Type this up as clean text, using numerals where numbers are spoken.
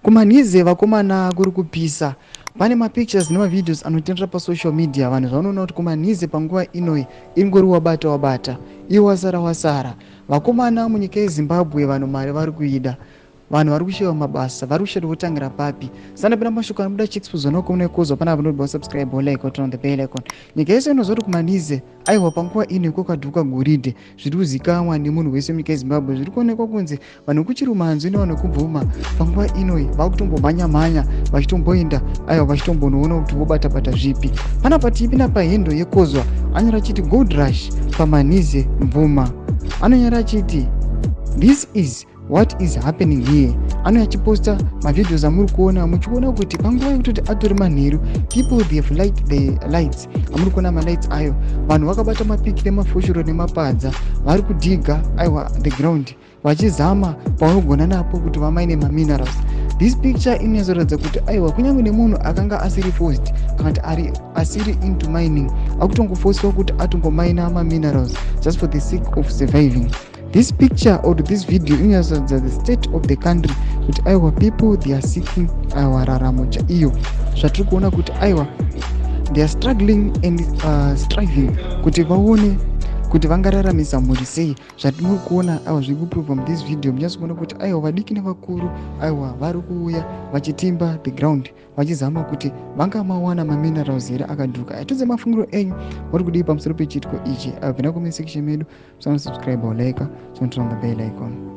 Kumanhize vakomana kuri kupisa. Pane mapictures nemavideos anotenderera pasocial media vanhu zvavanoona kuti kumanhize panguva inoyi ingori wabata wabata iwe wasara wasara. Vakomana munyika yeZimbabwe vanhu mari vari kuida. Vanhu vari kushaiwa mabasa vari kushaiwa votangira papi. Sandapinda mashoko anobuda chiexpose nokumune kozwa panapa panobva subscribe or like or turn on the bell icon. Nyika yese inoziva kuti kumanhize aiwa panguva ino iko kwadhuka goridhe zviri kuzikanwa nemunhu wese munyika yeZimbabwe zviri kuonekwa kunzi Vanhu vekuChirumanzu nevanhu vekuBvuma panguva inoyi vakutombomhanya mhanya vachitomboenda aiwa vachitombonoona kuti vobata bata zvipi. Panapa tipinda pahendo yekozwa anyora achiti gold rush paManhize Mvuma. Anonyora achiti this is what is happening here. Anouya achiposta mavideos amuri kuona muchiona kuti panguva yekutoti atori manheru people they have light the lights amuri kuona malights ayo vanhu vakabata mapiki nemafoshoro nemapadza vari kudhiga aiwa the ground vachizama paunogona napo kuti vamaine maminerals. This picture inonyatsoratidza kuti aiwa kunyange nemunhu akanga asiri forced kana kuti ari asiri into mining akutongofosiwa kuti atongomaina maminerals just for the sake of surviving. This picture or this video inonyatsoratidza the state of the country kuti aiwa people they are seeking aiwa raramo chaiyo zvatiri kuona kuti aiwa they are struggling and striving kuti vaone kuti vangararamisa mhuri sei. Zvatimuri kuona aiwa zviri kuprova muthis video munyatso kuona kuti aiwa vadiki nevakuru aiwa vari kuuya vachitimba the ground vachizama kuti vangamawana maminerals here akadhuka. Atidze mafungiro enyu muri kudii pamusoro pechiitiko ichi. Aiwa pinda comment section medu, musanosubscribe or like, so turn on the bell icon.